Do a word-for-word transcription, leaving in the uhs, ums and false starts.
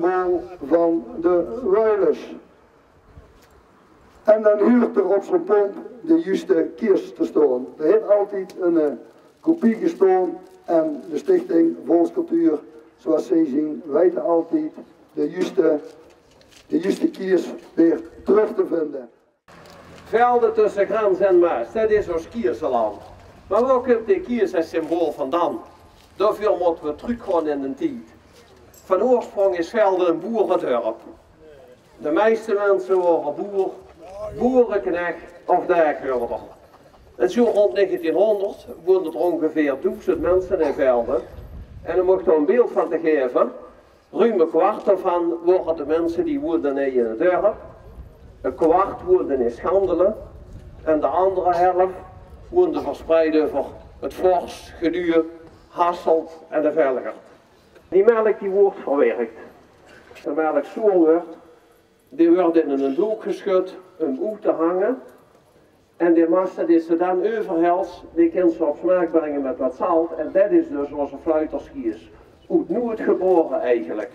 Bol van de Ruilers. En dan huurt d'r op zoe'n pomp de juuste kiers te staon. D'r haet altied 'n eh, kopie gestaon en de stichting Volkscultuur, zoeas ze zien, weite altied de juuste, de juuste kiers weer trök te vinde. Velde tösse Grens en Maas, det is ós kiezeland. Mer wo kump de kies es symbool vandan? Daoveur mótte we trökgaon in d'n tied. Van oorsprong is Velde 'n boeredörp. De meiste minse wore boer, boereknech of daaghuurder. En zoe rónd negentienhónderd woonde d'r óngeveer doezend minse in Velde. En óm uch dao 'n beeld van te gaeve, ruum e kwart daovan wore de minse die woonde hie in 't dörp. E kwart woonde in Schandele. En de anger helf woonde verspreid euver 't Vors, Geduuë, Hasselt en de Veldegert. Die melk die woort verwerkt. De melk zoer woort, die woort in 'n dook geschud óm oet te hange. En de masse die se dan euverhèls, die kins se op smaak bringe mit wat zalt. En det is dus ózze Fluiterskies. Oet noed gebore eigelik.